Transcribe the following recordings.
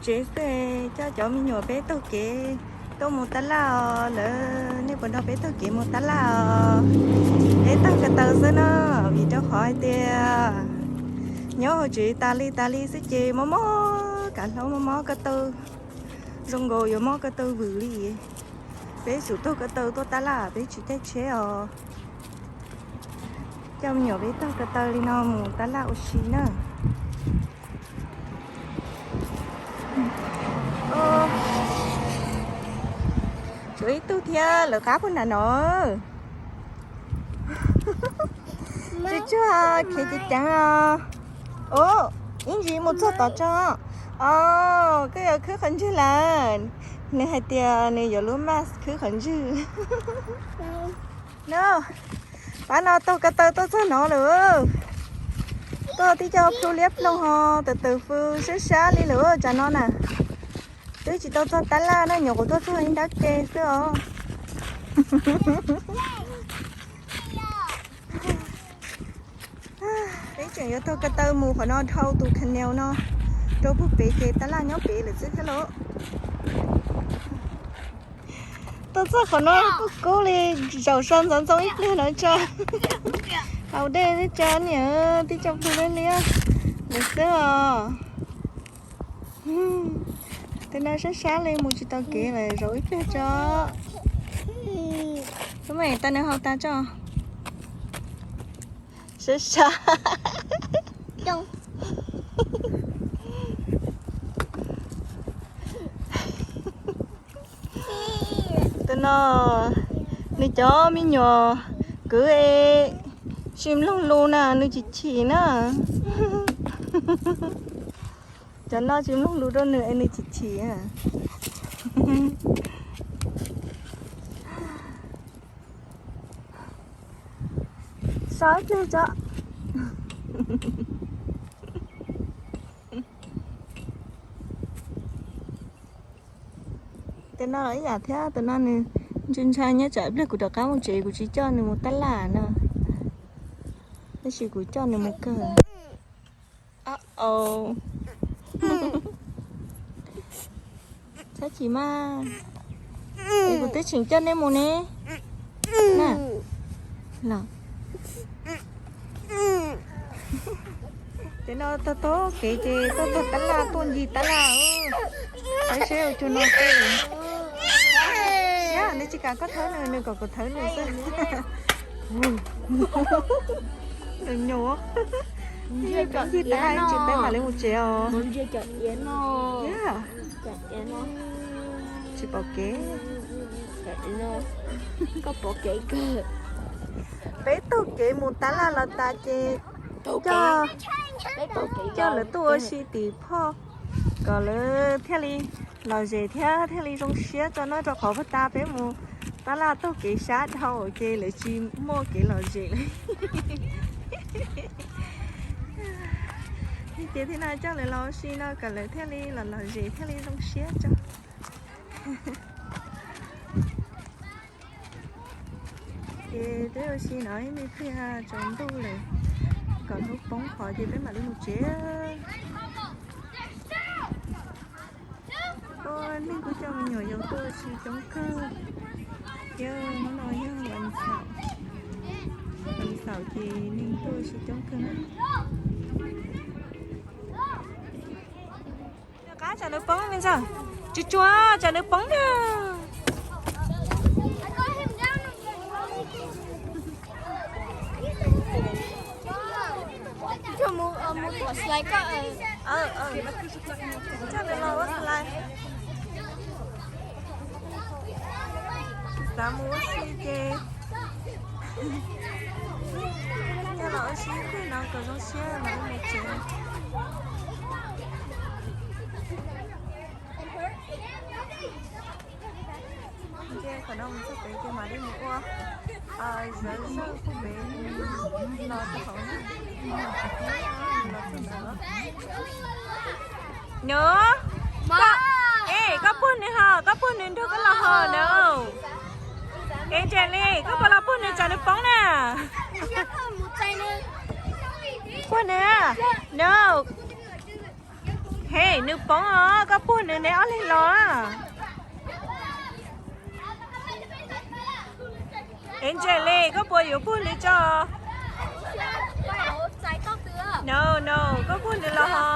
Tsev xwb, coj cov me nyuam peb taug kev tuaj mus tab laj os. Lawv, nej puas nrog peb taug kev mus tab laj os? Peb taug ko taw xwb na, vim rau qhov hais tias nyob hauv tsev tas li tas li xwb ces mob mob kav hlau, mob mob ko taw, zoo nkaus yuav mob ko taw vwm li. Peb tsum taug ko taw tuaj tab laj, peb tsis caij tsheb os. Coj me nyuam peb taug ko taw li no mus tab laj ua si na. Tshuav ib tug thiab, lawv qab puag nram no. Tsuag tsuag, khiav ceev ceev os. Ub, ib ntsis mus txog tod tso. Os, koj yuav khwb qhov ntswg lawm. Nws hais tias nws yuav lub mask khwb qhov ntswg. No, pab no taug ko taw tuaj txog no lawm. Tuaj tib co plhu liab ploog ho, tus tus fw sab sab li lawm tsam no na. Twb tsis tau txog tab laj na, nyuam qhuav tuaj txog ib nrab ke xwb os. Peb tseem yuav taug ko taw mus qhov no dhau tus canal no rau puag pem ces tab laj nyob pem lawm xwb thiab lauj. Tuaj txog qhov no kub kub li, zaum so ntxov ntxoo ib pliag no tso. Haus dej xwb tso niam, tib co plhu liab liab lawm xwb os. Tus no sab sab li mus tsis tau kev lawm, zaum ib pliag tso. Lub me tau nws haus tas tso. Sab sab. Tus no nws cov me nyuam kwv es tsis mloog lus na, nws chim chim na. Cov no tsis mloog lus rau nws es nws chim chim. So ib pliag tso. Tus no los ib yam thiab, tus no nws ntshai ntshai nyob tsam ib pliag kuv rov qab mus tsev kuv tsis coj nws mus tab laj no, tab sis kuv coj nws mus kawg. Txhob chim mas, es kuv twb tseem coj nej mus ne. Ces no taug taug kev ces tuaj txog tab laj, tuaj ncig tab laj. Saib seb ua tsuag no xwb. Siab, nws tsis kam koj thawb nws, nws kom kuv thawb nws xwb. Nws nyuam. Peb ncig tab laj ib tsam peb mam li mus tsev os. Tsis pom kev. Peb taug kev mus tab laj los tas ces coj lawv tuaj ua si tim phoj kom lawv thiaj li lom zem thiab thiaj li zoo siab tso na, rau qhov puag ta peb mus tab laj taug kev sab dhau ces lawv tsis muaj kev lom zem li. Ces thiaj no coj lawv los ua si no kom lawv thiaj li los lom zem thiaj li zoo siab tso. Ces twb ua si no ib me pliag tsaus ntuj lawm, kom hnub poob qhov ces peb mam li mus tsev. Ua neeg kuj coj me nyuam yaus tuaj ua si coob kawg, thiab hnub no yog vas xaum, vas xaum ces neeg tuaj ua si coob kawg na. Nws qab tsam nws poob me ntxawg, tsuag tsuag tsam nws poob na. Coj nws los ua slide. Xav mus ua si ces coj los ua si tej no kom zoo siab mam li mus tsev. Ces qhov no mus txog pem ces mam li mus ua zov zog puag pem los rau hauv na. Nws, es koj puag nws ho, koj puag nws nrog koj los ho na. Es Nraim Lis, koj puas los puag nws tsam nws poob na? Puag nws, no. He, nws poob os, koj puag nws ne ob leeg los. Angel, koj puas yuav puag nws tso? No, no, koj puag nws los ho.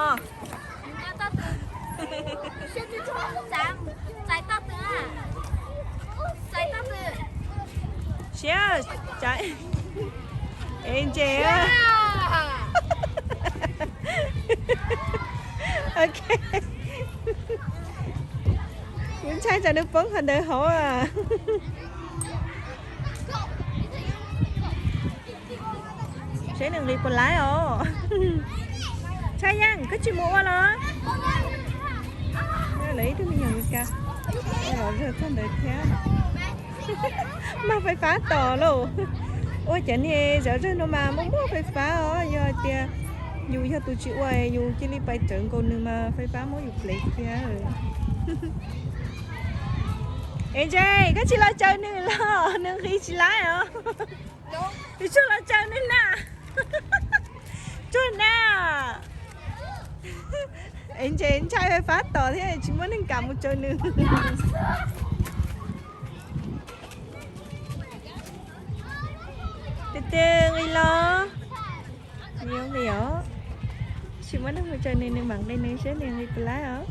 Siab, Angel. Ok. Kuv ntshai tsam nws poob qhov ntawd hauv. Saib nws nqis puas laib os. Tshaj Yeej, koj tsis mus ua los? Lawv ib tug me nyuam Meskas los zog txog ntawd thiab. Mag fais fab tom lauj. Ua cov niag zov zawg no mas muaj muaj fais fab os, yog hais tias yus yog tus tsis ua, yus cia li pais rawv nkaus nws mas fais fab muab yus plev kiag. Angel, koj tsis los caw nws los, nws nqis tsis laib os. Yus tsuas los caw nws na. Tsuag na. Angel ntshai fais fab tom thiab tsis muaj neeg kam mus caw nws. Tes tes nqis los. Nws yuav nqis os. Tsis muaj neeg mus caw nws, nws mam nqis nws saib nws nqis puas laib os.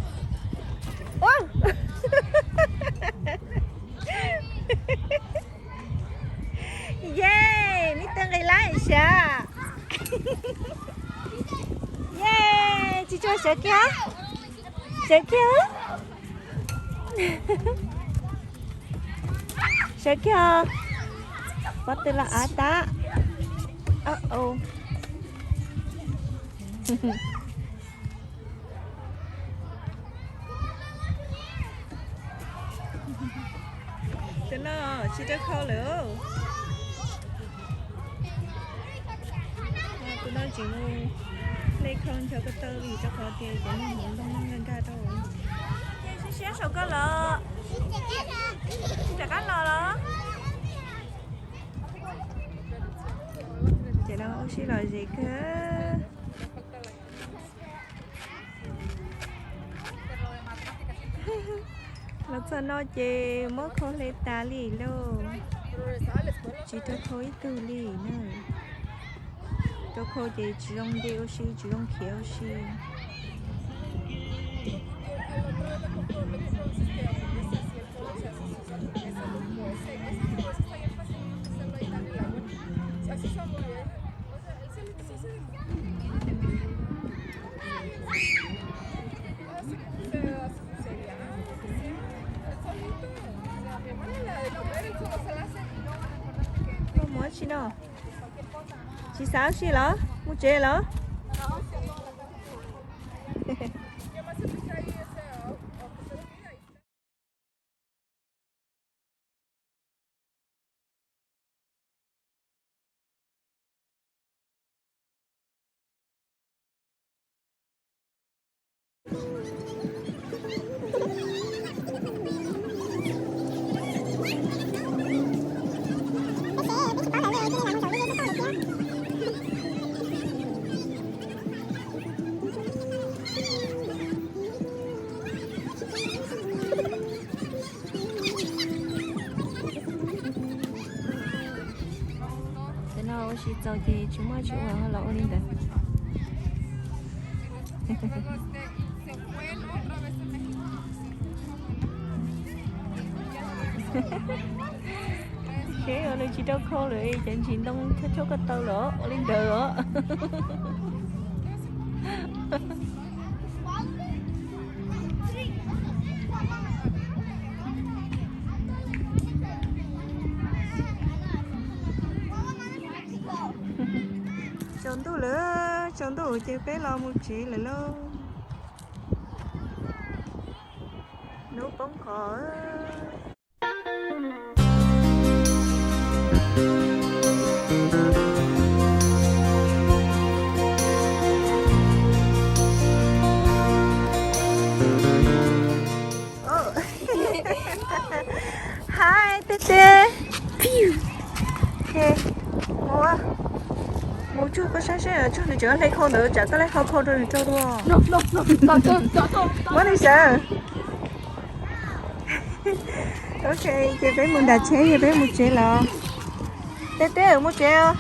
Ye, Mister nqis laib sav. Ye, tsis tshua sawv kiag. Sawv kiag. Sawv kiag. Pob tw los av tab. Cov no tsis rau khau lawm. Tus no tseem mus hle khau ncho ko taw vim rau qhov tias cov niag hmoov ntoo no nkag nkag rau. Ces siab siab saum koj los. Rov qab los los. Ces no ua si lom zem kawg. Los txog no ces muab khau hle tas li lauj. Tsis rau khau ib tug li na. Rau khau ces tsis zoo nce ua si, tsis zoo khiav ua si. Koj mus tsi no? Tsis xav si los? Mus tsev los? Cov no ua si txaus ces tsis muaj tsis ua los ua li ntawd. Seb ua nws tsis rau khau lawm ces ntsis ntoo chob chob ko taw los ua li ntawd os. Tsaus ntuj lawm, tsaus ntuj ces peb los mus tsev lawm lauj. Hnub poob qho. Hais tiag tiag. Mus, mus tsuag koj sab Tso nws tseem hle khau ntawd, tsam koj hle khau khau rau nws rau dua. Muab nws sawv. Ok, ces peb mus nram tsheb, ces peb mus tsev los. Teb teb mus tsev os.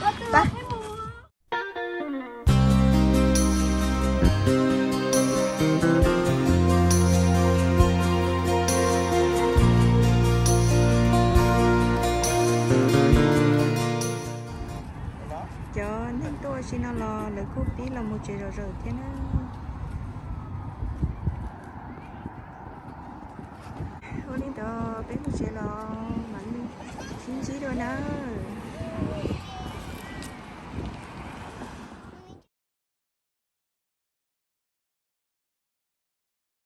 Cov neeg tuaj ua si no los lawv kuj pib los mus tsev zom zaws thiab na. Ua li ntawd peb mus tsev los mam li sib ntsib dua nawb.